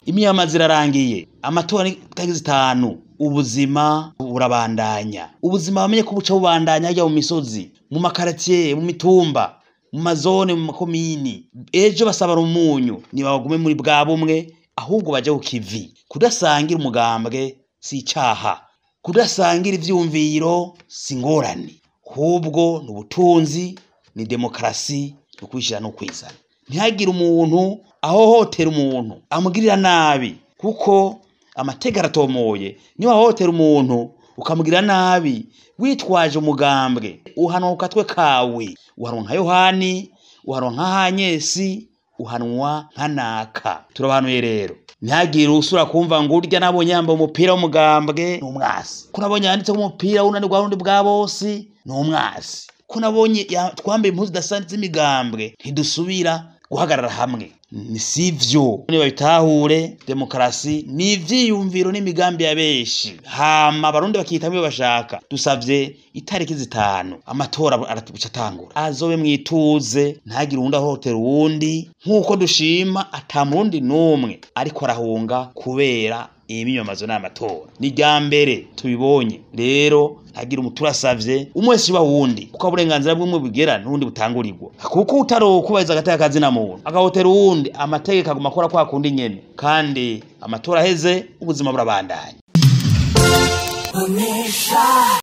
Imyamazi irarangiye, amatora ni tariki 5, ubuzima burabandanya. Ubuzima bamenye ko buca bubandanya hirya mu misozi, mu makaratiye, mu mitumba, mu mazone, mu makomini. Ejo basabara umunyu, nibagume muri bwa bumwe, ahubwo baje ku kivi. Kudasangira umugambwe si icaha, kudasangira ivyumviro si ingorane, ahubwo ni ubutunzi, ni demokarasi, ni ukwishira no kwizana. Ntihagire umuntu ahohotera umuntu amugirira nabi, kuko amateka aratomoye. Niba ahohotera umuntu ukamugirira nabi witwaje umugambwe, uhanwa ku katwe kawe, uhanwa nka Yohani, uhanwa nka Hanyesi, uhanwa nka naka. Turabahanuye rero, ntihagire usura kumva ngo urya nabonye yambaye umupira w'umugambwe ni umwasi, ko nabonye yanditseho umupira w'unani rwa rundi bwa bose ni umwasi, ko nabonye twambaye impuzu zidasa z'imigambwe ntidusubira guhagarara hamwe. Ni sivyo, nibabitahure. Demokarasi ni ivyiyumviro n'imigambi ya benshi, hama abarundi bakihitamo iyo bashaka. Dusavye itariki 5 amatora arabuca atangura, azobe mwituze, ntihagire uwundi ahohotera uwundi, nk'uko dushima ata murundi n'umwe ariko arahunga kubera imyiyamamazo n'amatora. Ni irya mbere tubibonye rero, ntihagire umuturasavye umwe wese yubaha uwundi, kuko uburenganzira bw'umwe bugera n'uwundi butangurirwa, kuko utarokubahiriza agateka kazina muntu agahotera uwundi, amategeko aguma akora kwa kundi nyene, kandi amatora aheze ubuzima burabandanya.